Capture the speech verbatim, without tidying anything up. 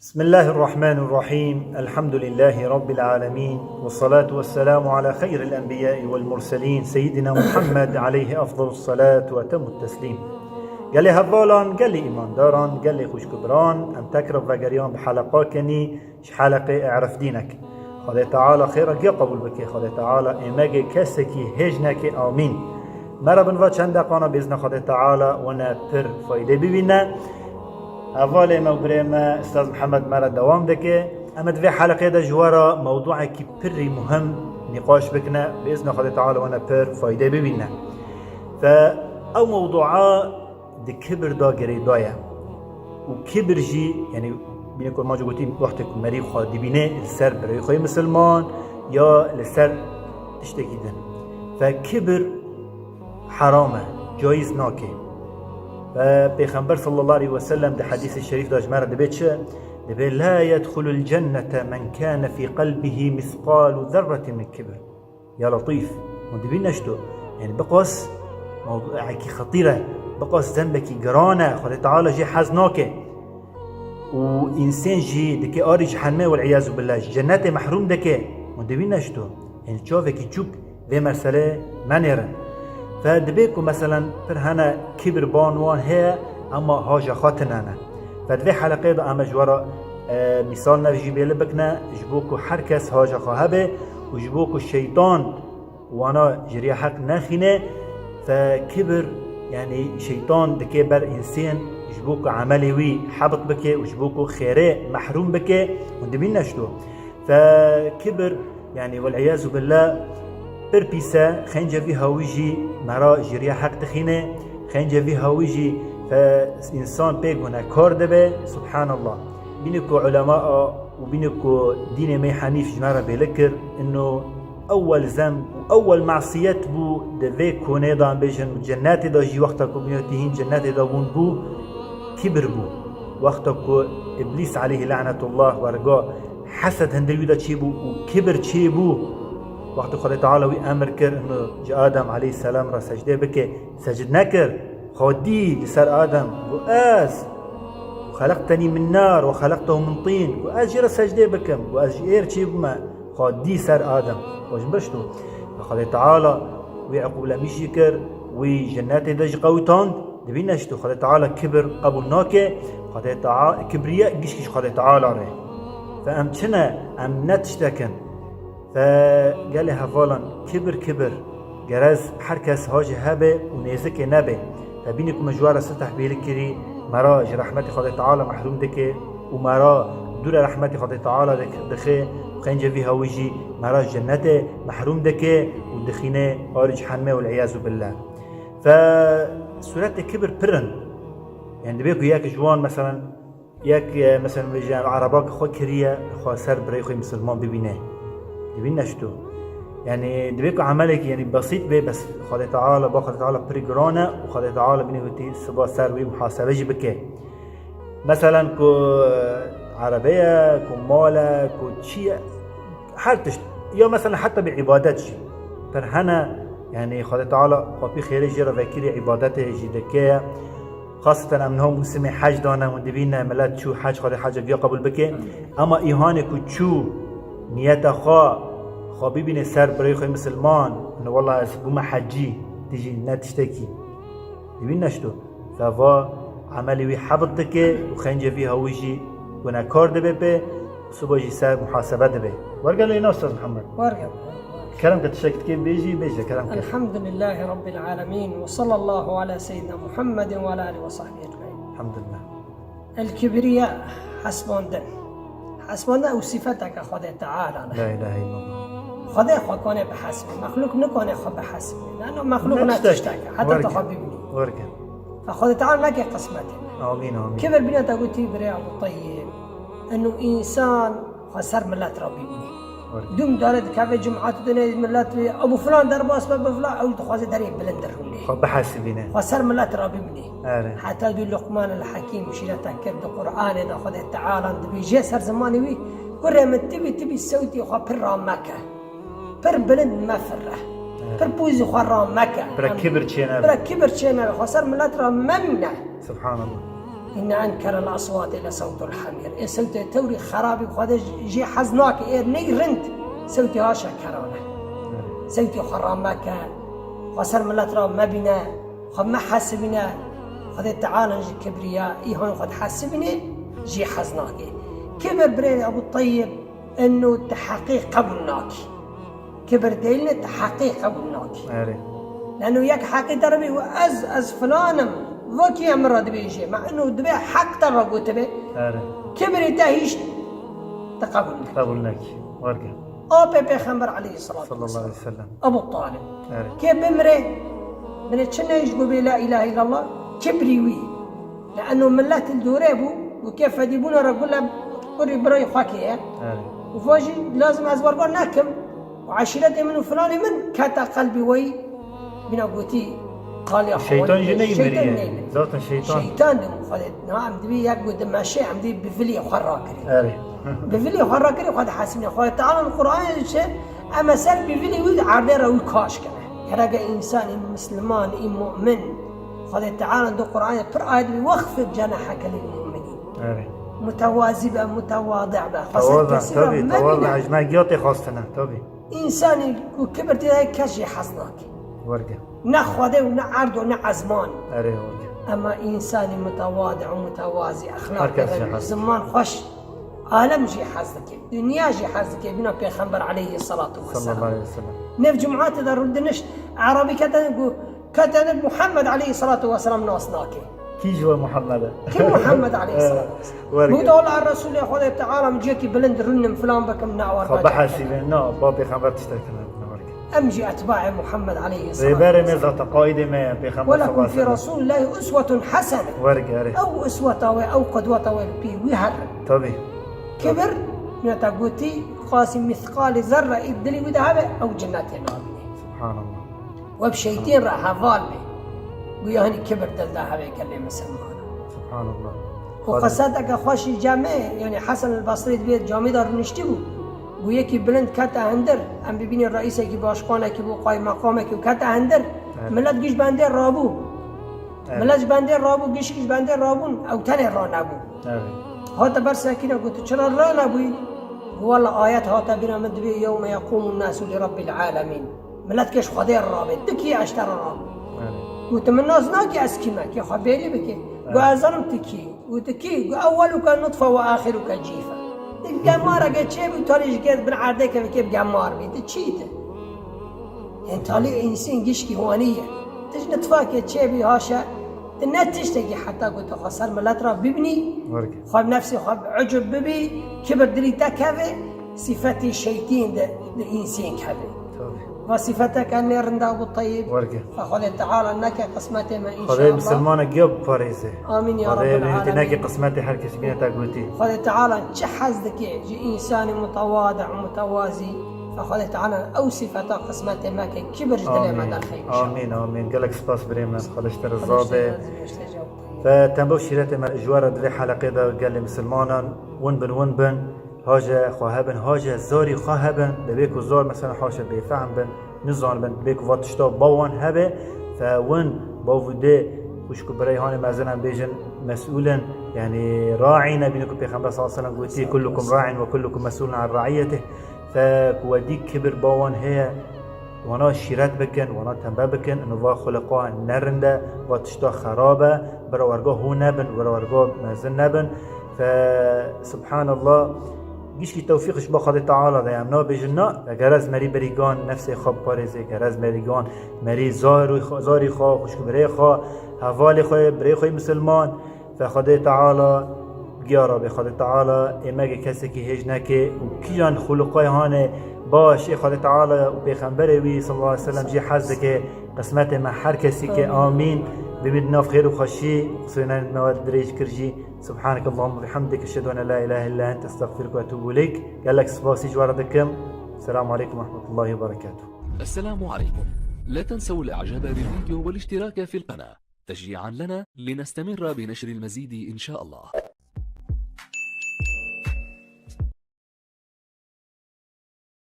بسم الله الرحمن الرحيم. الحمد لله رب العالمين. والصلاة والسلام على خير الأنبياء والمرسلين سيدنا محمد عليه أفضل الصلاة وأتم التسليم. Gelê hevalan, gelê îmandaran, gelê xwişk û biran, em tekrar vegeriyan bi heleqakenî ji heleqê E'rif Dînek. Xwedê Teala xêra giya qebûl bike, Xwedê Teala êmegê kesekî hêj neke, amîn. Me re bin va çend deqana bi îzna Xwedê Teala wene pir faydê bibîne. Hevalê me û birê me Ustaz Mihemed me re dewam dike. Em ê di vê heleqê de ji we re mewduekî pirî muhim nîqaş bikine. Bi îzna Xwedê Teala wene pir faydê bibîne. Fe ew mewdua di kibir de girêdaye. Û kibir jî, yanî, bîne ku ma jî gotî, wextê ku merî xwe dibîne li ser birayê xwe yê misilman ya li ser tiştekî din. Fe kibir heram e, cayîz nake. Ve Pêxember sallallahu aleyhi ve sellem di hedîsê şerîf de ji me re dibê çi? Dibê, "La yedxulul cennete men kâne fî qelbihî misqalu zerretin min kibir." Ya Letîf, hûn dibîne ji to. Yanî biqas mewduekî xetîr e, biqas zembekî giran e, Xwedê Teala jê hez nake. Û însên jî dike arî cehennemê, wel îyazu billah, ji cennetê mehrûm dike. Hûn dibîne ji to. Yanî çavekî çûk vê meselê menêrin. Fe dibê ku meselen pir hene kibir ban wan heye, ema haja xwe tune ne. Fe di vê heleqê de em ê ji we re, e, mîsal nev jî bêli bikine, ji bo ku her kes haja xwe hebe û ji bo ku şeytan wana ji riya heq nexîne, fe kibir, yanî şeytan dike ber însên ji bo ku emelê wî hebit bike û ji bo ku xêrê mehrûm bike, hûn dibîne ji to. Fe kibir, yanî, wel'îyazu billah, pir pîs e, xêncê vî hawî jî me re ji riya heq dixîne, xêncê vî hawî jî fe însan pê gunekar dibe, subhanallah. Bîne ku ulema a û bîne ku dînê me Henîf ji me re bêli kir, ino ewwel zemb û ewwel masiyet bû di vê konê de em bêjin û cennetê de jî wexta ku bîne tî hîn cennetê de bûn bû, kibir bû. Wexta ku Îblîs aleyhî lanetullah werga hesed hundir wî de çêbû û kibir çêbû. Wextê Xwedê Teala wî emir kir, ino ji Adem aleyhisselam re secdê bike, secd nekir. Xwe dî li ser Adem, got, "Ez, xeleqtenî min nar we xeleqtehu min tîn." Got, "Ez jê re secdê bikim, got, ez ji êr çêbûme." Xwe dî ser Adem, xwe ji bişt û Xwedê Teala wî eqûblemîş jî kir, wî cennetê de jî qewitand. Dibîne ji tu Xwedê Teala kibir qebûl nake. Xwedê Teala, kibriya gişkî ji Xwedê Teala re. Fe em çi ne? Em ne tiştek in. Fe gelê hevalan, kibir, kibir. Gerez her kes hajê hebe û nêzikê nebe. Fe bînî ku min ji we re siteh bêli kirî, me re ji rehmetê Xwedê Teala mehrûm dike û me re dûre rehmetê Xwedê Teala dik-, dixe û xêncê vî hawî jî me re ji cennetê mehrûm dike û dixîne arî cehennemê, wel'îyazu billah. Fe sûretê kibir pir in. Yanî divê ku yek ji wan, meselen, yek, e, meselen, vêje, em erebak xwe kiriye, xwe ser birayê xwe misilman bibîne. Dibîne ji tu. Yanî divê ku emelekî, yanî, besît be, bes Xwedê Teala, ba Xwedê Teala pir giran e û Xwedê Teala bînî witî siba ser wî muhasebe jî bike. Meselen ku, e, erebe ye, ku mal e, ku çi ye, her tişt. Ya meselen heta bi îbadet jî. Pir hene, yanî Xwedê Teala xwe pî xêrê jê re vekirî îbadetê jî dike ye. Xaseten em niha mûsimê hec dane û dibîne milet çû hec, Xwedê heca giya qebûl bike. Ama îhanê ku çû niyeta xwe, xwe bibîne ser birayê xwe misilman, ne wela ez bûme hecî, dijî ne tiştekî. Dibîne ji tu. Fe va emelê wî hebit dike û xêncê vî hawî jî gunekar dibe pê, siba jî ser muhasebe dibe. Wergelo îna Ustaz Mihemed. Wergelo. Kerem ke tiştek dikê bêjî, bêje kerem ke. الحمد لله رب العالمين وصلى الله على سيدنا محمد وعلى آله وصحبه أجمعين. Elhamdulillah. الكبرياء, hesibandin. Hesibandin ew sifeteke Xwedê Teala ne. La ilahe illallah. Xwedê xwe kane bihesibî. Mexlûk nikane xwe bihesibî. Lano mexlûk ne tiştek e. Heta tu xwe bibînî. Werge. Fe Xwedê Teala neke qismetê. Amîn, amîn. Kibir bîne te gotî birê Ebû Teyyib. Eno însan xwe ser milet re bibînî. Werge. Dûm dare dikeve cumat dinê milet wê, Ebû filan derbas be, bi filan, ew dixwaze derê bilind derûnê. Xwe bihesibîne. Xwe ser milet re bibînî. Erê. Heta dû Luqman el Hekîm şîrete kir di Qur'anê de Xwedê Teala dibêje ser zimanê wî, kurê min tibî tibî sewtî xwe pir ram meke. Pir bilind mefirre. Erê. Pir pûzî xwe ram meke. Pira kibir çênebe. Pira kibir çênebe. Xwe ser milet re memîne. Subhanallah. Inne enkerel eswatê le sewtul hamîr. Ê sewtê tewrî xerabî Xwedê jê hez nake, ê ney rind sewtê haşa kerane. Sewtê xwe rameke, xwe ser milet ra mebîne, xwe mehesibîne. Xwedê Teala ji kibriya îhan xwe dihesibîne, jê hez nake. Kibir birê Ebu Teyyib, eno ti heqî qebûl nakî. Kibir deyne ti heqî qebûl nakî. Erê. Leno yek heqî te re bî û ez, ez filan im, vekî em min re dibêje. Me eno dibê heq te re gotibe. Erê. Kibirê te hîç te qebûl nekî. Qebûl nekî. Werge. Apê Pêxember aleyhissalatu Sallallahu aleyhi ve sellem. Ebu Talib. Erê. Kê bimre, bine çi neyş gobê la ilahe illallah, kibrî wî. Li eno millet li dore bû, û kê fedîbûna re gule kurî birayê xwe kê ye. Erê. Û vajî lazim ez werbar nekim. Û eşîretê min û filanê min kete qelbî weyî. Bîna gotî qaliya Şeytan xewanî jî neyê şeytan meriye. Neyê. Zaten şeytan. Şeytan de Xwedê. Na em dibî yek got meşe em dibî bi vilî xwe rakirî. Erê. Bi vilî xwe rakirî xwe dihesibîne. Xwedê Teala li Qur'anê diçe em ê ser bi vilî wî erdê re wî kaş kene. Gereke însanî misliman, î mu'min. Xwedê Teala di Qur'anê pir ayet bi wexfid cenaheke lil mu'minîn. Erê. Mutewazî be, mutewadi be. Xwe ser Tewaza, kesî re tabii, mebîne. Tewaza, ecme giya tê xwastine, tabii. Însanî ku kibir tê de kes jê hez nake. Werge. Ne Xwedê û ne erd û ne ezman. Erê, werge. Ema însanî mutewadi û mutewazî, exlaq Herkes jê hez dike. Ziman xweş, alem jê hez dike. Dinya jê hez dike. Bîna Pêxember aleyhissalatu vesselam. Sallallahu aleyhi ve sellem. Nev cumatê de rûdinişt, Erabî ketene ku Ketene Muhammed aleyhissalatu vesselam nas nake. Kî ji we Muhammed e? Kim Muhammed aleyhissalatu vesselam? Werge. Got, "Wela Resulê Xwedê Teala min cihekî bilind rûnim filan bikim, ne Xwe warka bihesîbin, na, ba pêxember tiştek tine werge. Em jî etbaê Muhammed aleyhissalatu vesselam. Rêberê me zaten, qaîdê me ye, Pêxember Wela sallallahu kum aleyhi fî ve sellem. Resulillahî uswetun hasene. Werge, erê. Ew usweta we, ew qudweta we bi pî wî her. Tabii. Kibir, ne te gotî, qasî mîsqalî zerre î dilî wî de hebe, ew cinnetê nabîne. Subhanallah. We bi şeytîn re heval be. Guya hinî kibir dil de hebe gelê misilman. Subhanallah. Û Xwedê. Qeseteke xweş î cemê, yanî Hesen el Basrî di vê camî de rûniştî bû. Bû yekî bilind kete hindir. Em bibînî reisekî, başkanekî bû, qaymeqamekî û kete hindir. Evet. Milet giş bendê rabû. Evet. Milet ji bendê rabû, giş giş bendê rabûn, ew tenê ranebû. Evet. Hate ber sekîne got, "Tu çira ranebûyî?" Got, "Wela ayet hate bîra min, dibê yewme yeqûmun nasu li Rabbil alemin." Milet kê ji Xwedê rabe, tu kî ez ji te re rabû. Evet. Got, "Tu min nas nakî ez kî me, kê xwe bêrî bikê." Evet. Got, "Ez zanim tu kî." Got, "Tu kî?" Got, "Ewweluke nutfe ve axiruke cîfe." Tu gemareke çêbû, talî ji kê bin erdê kevî kê bi gemar bî. Tu çî tu? Ên talî însîn gişkî wanî ye. Tu ji nutfakê çêbî haşe, tu ne tiştekî heta ku tu xwe ser milet re bibînî, Werge. Xwe bi nefsê xwe bi ucub bibî, kibir dilî te keve, sîfetî şeytîn di, di însîn keve. Tabii. Va sîfeteke nêrinda bû teyib. Werge. Ve Xwedê Teala neke qismetê me Xwedê înşallah. Misilmanek ya biparêze. Amîn ya Xwedê Rabbel neke alemin. Qismetê her kesî bîne te gotî. Xwedê Teala çi hez dike ji însanê mutewadi û mutewazî. Ve Xwedê Teala ew sîfeta qismetê me ke kibir ji dilê me Amîn. Derxeyî. Amîn, amîn. Gelek spas birê me. Xwedê ji te re razî be. Ve tembo şîretê me ji we re di vê heleqê de gelê misilmanan win bin, win bin. Haje xwe hebin, haje zarî xwe hebin, divê ku zar mesela haşe bêfehm bin, nizanibin, divê ku va tişta ba wan hebe, fe win bav û dê xwişk û birey hanê mezin em bêjin mesûl in, yanî raî nebîne ku Pêxember sallallahu aleyhi ve sellem gotî, "Kullukum raîn ve kullukum mesûlun an raîyetih." Fe ku wedî kibir ba wan heye, wana şîret bikin, wana tembe bikin, ino va xuliqa nerinde, va tişta xerab e, bira werga hûn nebin, bira werga mezin nebin. Fe, subhanallah, gişkî tewfîq ji bo Xwedê Teala de ye. Em nabêjin na, eger ez merî berîgan nefsê xwe biparêzê, eger ez merîgan merî zarî xwe, zarî xwe, xwişk birê xwe, hevalê xwe, birê xwe misilman, fe Xwedê Teala giya rabê, Xwedê Teala ê me ke kesekî hêj neke û kîjan xuluqay hane baş ê Xwedê Teala û Pêxemberê wî sallallahu aleyhi ve sellem jî hez dike, qismetê me her kesî ke. Amîn. Bimî di nav xêr û xweşî, qisê me we dirêj kir jî. سبحانك اللهم وبحمدك، أشهد أن لا إله إلا أنت، أستغفرك وأتوب إليك. Gelek spasî ji we re dikim. Selamu aleykum ve rahmetullahi ve berekatuh. السلام عليكم. لا تنسوا الإعجاب بالفيديو والاشتراك في القناة تشجيعا لنا لنستمر بنشر المزيد إن شاء الله.